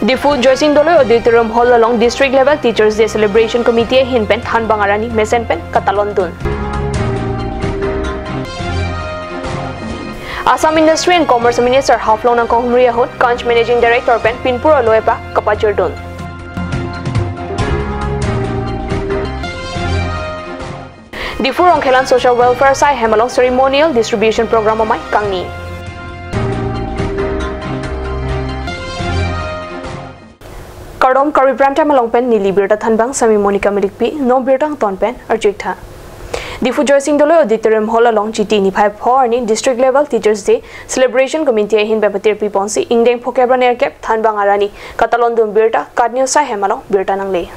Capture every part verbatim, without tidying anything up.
Diphu Joysing Doloi Auditorium Hall along District Level Teachers Day Celebration Committee ahin pen thanbang arni mesen pen katalon dun. Assam Industry and Commerce Minister Haflong nangkahumri ahut Kanch Managing Director pen pinpur alo epak kapajir dun. Diphu Rongkhelan Social Welfare Sai hem along ceremonial distribution program amei kangni. Kardom, Karbi Prime Time along pen neli birta thanbang Sami Monica Milikpi, non birta angton pen arju-ik tha. Diphu Joysing Doloi Auditorium Hall along Chiti niphai pho arni District Level Teachers Day Celebration Committee ahin pen patirpi ponsi ingdeng phokep ra nerkep thanbang arni katalon dun birta KAT News Sai hem along birta nangle.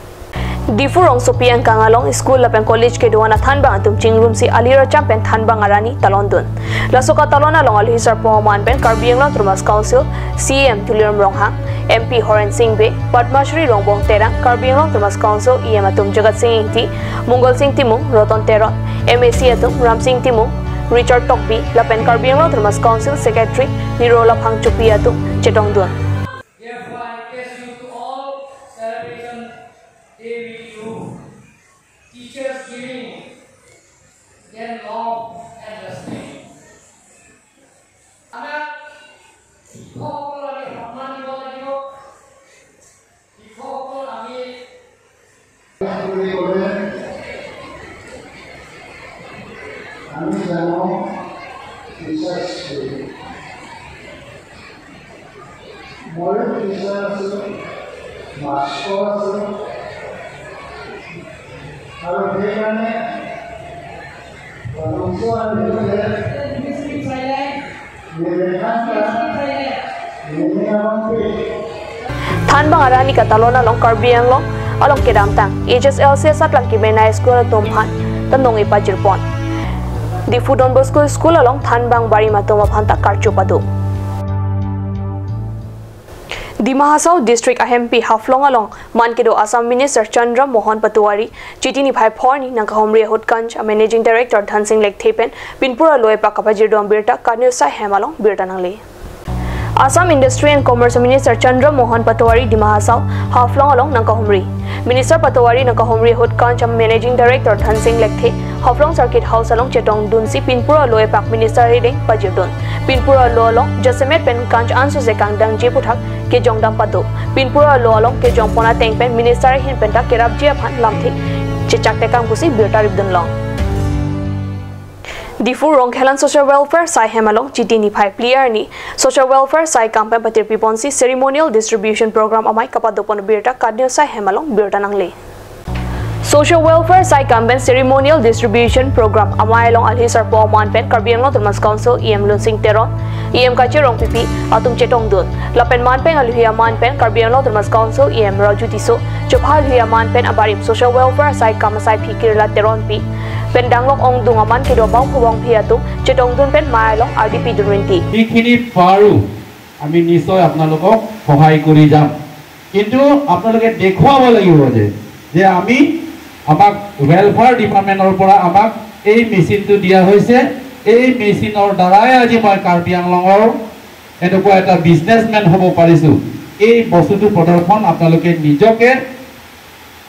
Diphu rongsopi angkang along school lapen college kedo-an athanbang atum chingrumsi ali racham pen thanbang arni talon dun. Laso katalon along alohi sarpo aman pen Karbi Anglong Autonomous Council C E M Tuliram Ronghang, M P Horen Sing Bey, Padma Shri Rongbong Terang, Karbi Anglong Autonomous Council E M atum Jagat Sing Engti, Mongal Sing Timung, Roton Teron, M A C atum Ram Sing Timung, Richard Tokbi, lapen Karbi Anglong Autonomous Council Secretary Nirola Phangchopi atum chetong dun. Therefore, I request you to all celebration day with you, teachers giving them love and respect. আমাৰ শিক্ষকসকলক আমি সন্মান দিব লাগিব। শিক্ষকসকল আমি বুলি ক'লে আমি জানো টিচাৰ্ছ ডে। ময়ো টিচাৰ আছোঁ, মাষ্টৰ আছোঁ। আৰু সেইকাৰণে প্ৰথমটো আমি Thanbang arni katalon along Karbi Anglong along kedamtang H S L C asatlang kemenei school atum aphan ta nong-e pajir pon. Diphu Don Bosco School along thanbang barim atum aphan ta karcho pado. Dima Hasao District ahempi Haflong along man kedo Assam Minister Chandra Mohan Patowary Chiti niphai pho arni nangkahumri ahut Kanch a Managing Director Dhansing Lekthe pen pinpur alo epak kapajir dun birta KAT News Sai hem along birta nangle. Assam Industry and Commerce Minister Chandra Mohan Patowary Dima Hasao Haflong along nangkahumri. Minister Patowary nangkahumri ahut Kanch a Managing Director Dhansing Lekthe Haflong Circuit House along chetong dunsi pinpur alo epak Minister arideng pajir dun. Pinpur alo along jasemet pen Kanch ansose kangdangji aputhak kejong dam pado. Pinpur alo along kejong pon ateng pen Minister ahin pen ta kerapji aphan lamthe chechak tekang pusi birta rip dun long. Diphu Rongkhelan Social Welfare Sai hem along Chiti niphai phli arni Social Welfare Sai kam pen patirpi ponsi ceremonial distribution program amei kapado pon birta KAT News Sai hem along birta nangle. Social Welfare Sai kam pen ceremonial distribution program amei along alohi sarpo aman pen Karbi Anglong Autonomous Council E M Lunsing Teron, E M Kache Rongpipi atum chetong dun. Lapen man pen alohi aman pen Karbi Anglong Autonomous Council E M Raju Tisso, chopha alohi aman pen abarim Social Welfare Sai kam asai phi Kirla Teronpi pen danglok ongdung aman kedo bang phobang phi atum chetong dun pen mei along ardi pi dun rinti. যিখিনি পাৰোঁ আমি নিশ্চয় আপোনালোকক সহায় কৰি যাম। কিন্তু আপোনালোকে দেখুৱাব লাগিব যে, যে আমি, আমাক ৱেলফেয়াৰ ডিপাৰ্টমেণ্টৰ পৰা আমাক এই মেচিনটো দিয়া হৈছে, এই মেচিনৰ দ্বাৰাই আজি মই কাৰ্বি আংলঙৰ এনেকুৱা এটা বিজনেছমেন হ'ব পাৰিছোঁ। এই বস্তুটো প্ৰদৰ্শন আপোনালোকে নিজকে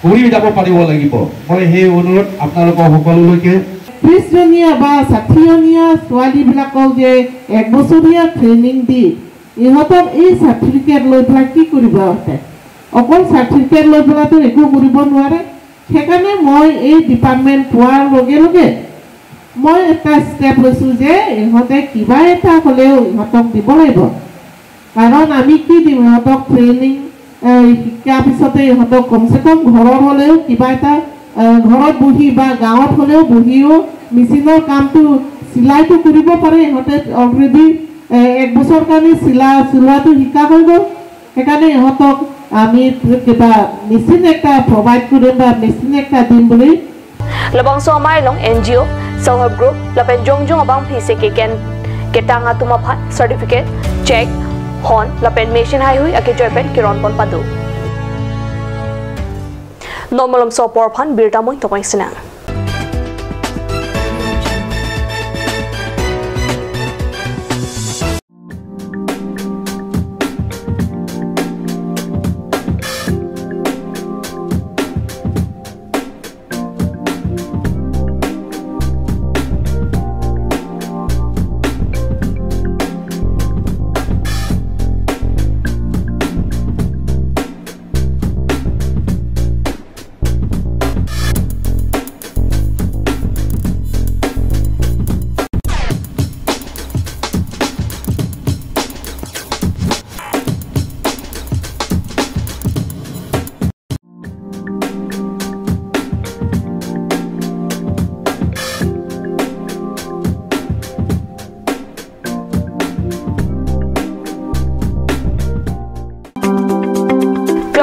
কৰি যাব পাৰিব লাগিব। মই সেই অনুৰোধ আপোনালোকৰ সকলোলৈকে। ত্ৰিশজনীয়া বা ষাঠিজনীয়া ছোৱালীবিলাকক যে এক বছৰীয়া ট্ৰেইনিং দি ইহঁতক এই চাৰ্টিফিকেট লৈ পেলাই কি কৰিব ইহঁতে? অকল চাৰ্টিফিকেট লৈ পেলাইতো একো কৰিব নোৱাৰে। সেইকাৰণে মই এই ডিপাৰ্টমেণ্ট পোৱাৰ লগে লগে মই এটা ষ্টেপ লৈছোঁ যে ইহঁতে কিবা এটা হ'লেও ইহঁতক দিব লাগিব। কাৰণ আমি কি দিম ইহঁতক ট্ৰেইনিং, এ, শিকাৰ পিছতে ইহঁতক কমচে কম ঘৰৰ হ'লেও কিবা এটা, এ, ঘৰত বহি বা গাঁৱত হ'লেও বহিও মেচিনৰ কামটো, চিলাইটো কৰিব পাৰে। ইহঁতে অলৰেডি, এ, এক বছৰ কাৰণে চিলা, চিলোৱাটো শিকা হৈ গ'ল। সেইকাৰণে ইহঁতক আমি কিবা মেচিন এটা প্ৰভাইড কৰিম বা মেচিন এটা দিম বুলি Labangso amei along N G O, self help group, lapen jongjong abang phi se keken ketang atum aphan certificate, cheque, hon, lapen machine haihui akejoi pen keron pon pado. Non malomso apor aphan birta moin tokoi sinang.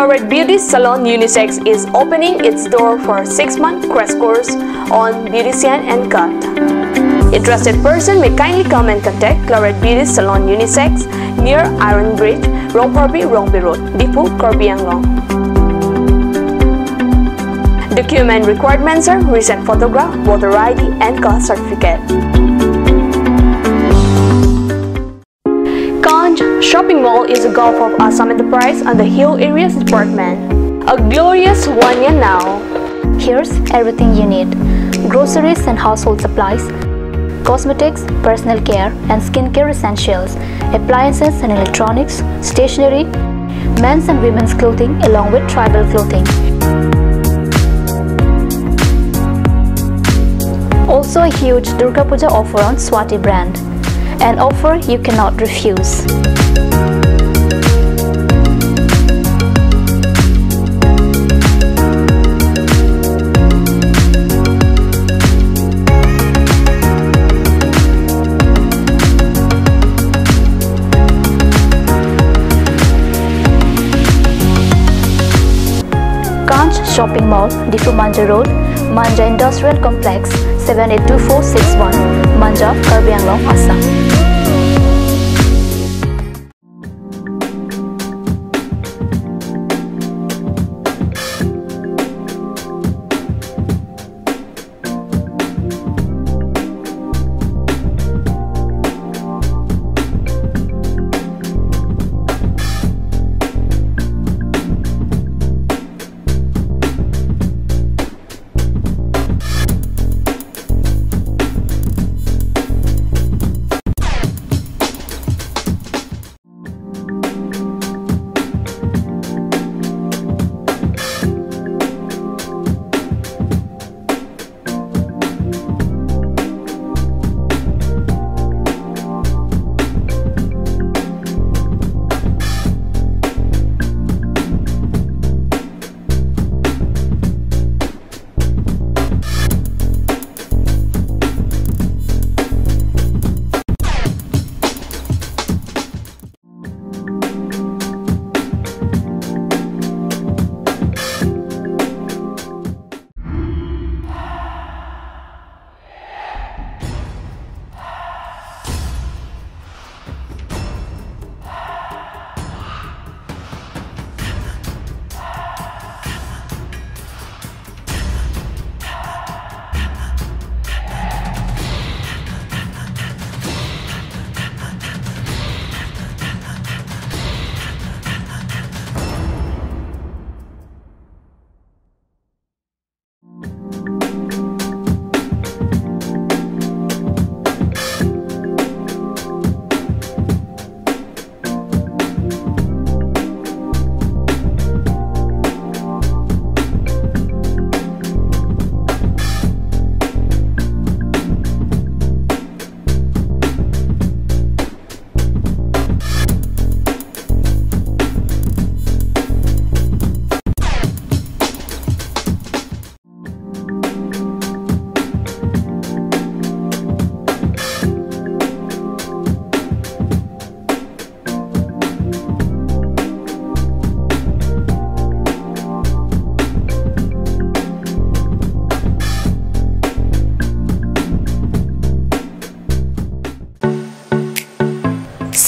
Claret Beauty Salon Unisex is opening its door for six-month crash course on beautician and cut. Interested person may kindly come and contact Claret Beauty Salon Unisex near Iron Bridge, Rongpharpi, Rongpi Road, Diphu, Karbi Anglong. Document requirements are recent photograph, voter I D, and caste certificate. Kanch Shopping Mall is a Gulf of Assam enterprise under Hill Areas Department. A glorious one year now. Here's everything you need: groceries and household supplies, cosmetics, personal care and skincare essentials, appliances and electronics, stationery, men's and women's clothing along with tribal clothing. Also a huge Durga Puja offer on Swati brand. An offer you cannot refuse. Kanch Shopping Mall, Diphu Manja Road, Manja Industrial Complex, seven eight two four six one, Manja, Karbi Anglong, Assam.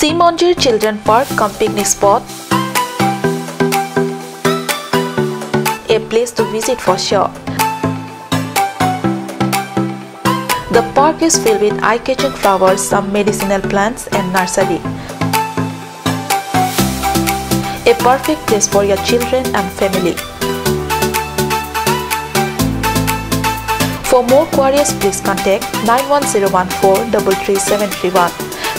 Sea Monjir Children Park cum picnic spot. A place to visit for sure. The park is filled with eye-catching flowers, some medicinal plants and nursery. A perfect place for your children and family. For more queries, please contact nine one zero one four double three seven three one,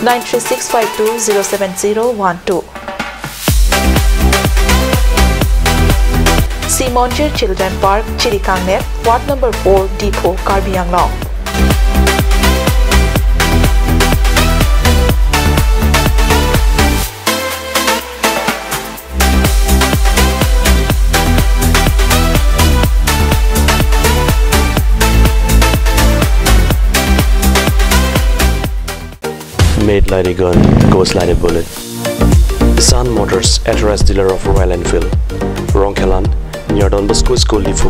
nine three six five two zero seven zero one two. Sea Monjir Children Park, Chirikangnet, Ward number four, Diphu, Karbi Anglong. Made like a gun, goes like a bullet. Sun Motors, authorized dealer of Royal Enfield. Rongkhelan, near Don Bosco School, Diphu,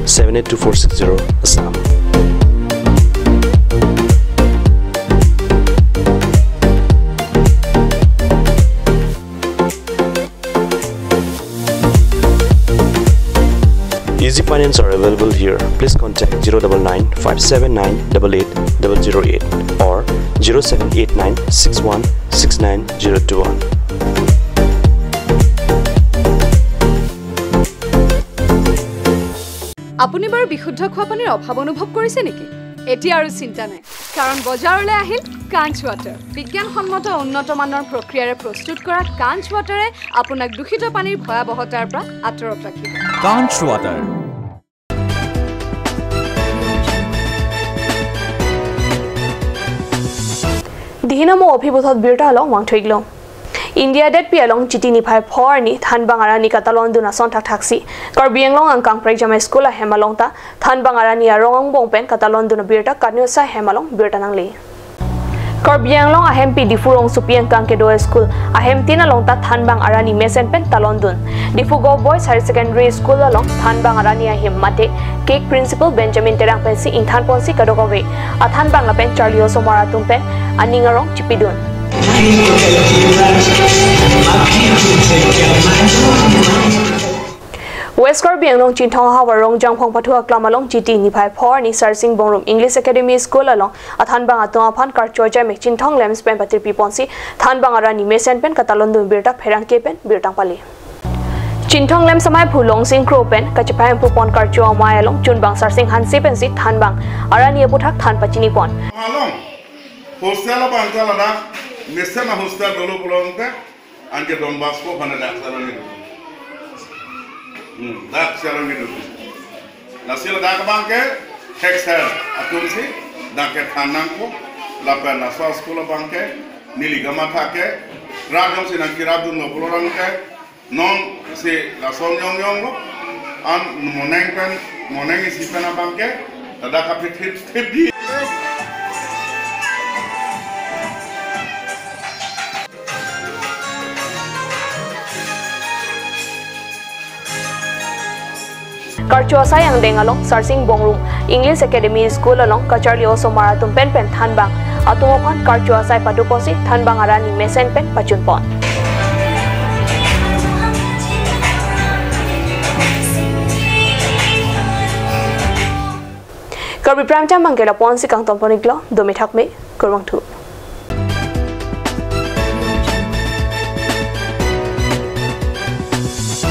seven eight two four six zero, Assam. Easy finance are available here. Please contact zero double nine five seven nine double eight double zero eight or zero seven eight nine six one six nine zero two one. আপুনি বাৰু বিশুদ্ধ খোৱা পানীৰ অভাৱ অনুভৱ কৰিছে নেকি? এতিয়া আৰু চিন্তা নাই, কাৰণ বজাৰলৈ আহিল কাঞ্চ ৱাটাৰ। বিজ্ঞানসন্মত উন্নত মানৰ প্ৰক্ৰিয়াৰে প্ৰস্তুত কৰা কাঞ্চ ৱাটাৰে আপোনাক দূষিত পানীৰ ভয়াৱহতাৰ পৰা আঁতৰত ৰাখিব। Kanch Water. Dihinamo aphi puthot birta along vangthuiklo. India detpi along Chiti niphai pho arni thanbang arani katalondun ason thakthaksi Karbi Anglong angkang prekjamai school ahem along ta thanbang arani arong angbong pen katalondun abirta Katniusa ahem along birta nangli. Karbi Anglong ahempi Diphu rongsopi angkang kedo school ahem tin along ta thanbang arani mesen pen talondun. Diphu Govt Boys Higher Secondary School along thanbang arani ahem mate cake principal Benjamin Terang pensi ingthan ponsi kadokave athanbang lapen charli osomar atum pen aning arong chipidun. West Karbi Anglong Chinthong ahavar Rongjang Phongpathu aklam along Chiti niphai pho arni Sarsing Bongrung English Academy School along athanbang atum aphan karcho ajai mek Chinthong Lamps pen patirpi ponsi thanbang arani mesen pen katalondun birta pherangke pen birta pali. Chinthong Lamps amei aphu Longsing Kro pen kachepahemphu pon karcho amei along chunbang Sarsing Hanse pensi thanbang arani aputhak than pachini pon. Along hostel abang ke ladak mesen ahostel dolo pulote anke Don Bosco aphan dak salon itu. Hmm, dak salon itu. Lasi ladak abang ke thekser atumsi dak kethan nangkok lapen laso school abang ke neli kamatha ke rap jongsi nangkerapdunlo pulo abang ke non si lason yong yong lo an moneng pen moneng isi pen abang ke ladak kaphit phit phit di. Karcho asai angdeng along Sarsing Bongrung English Academy School along kacharli osomar atum pen pen thanbang atum aphan karcho asai pado ponsi thanbang arani mesen pen pachun pon. Karbi Prime Time abang ke lapu-ansi kangton pon-iklo, dome thakme, kurvangthu.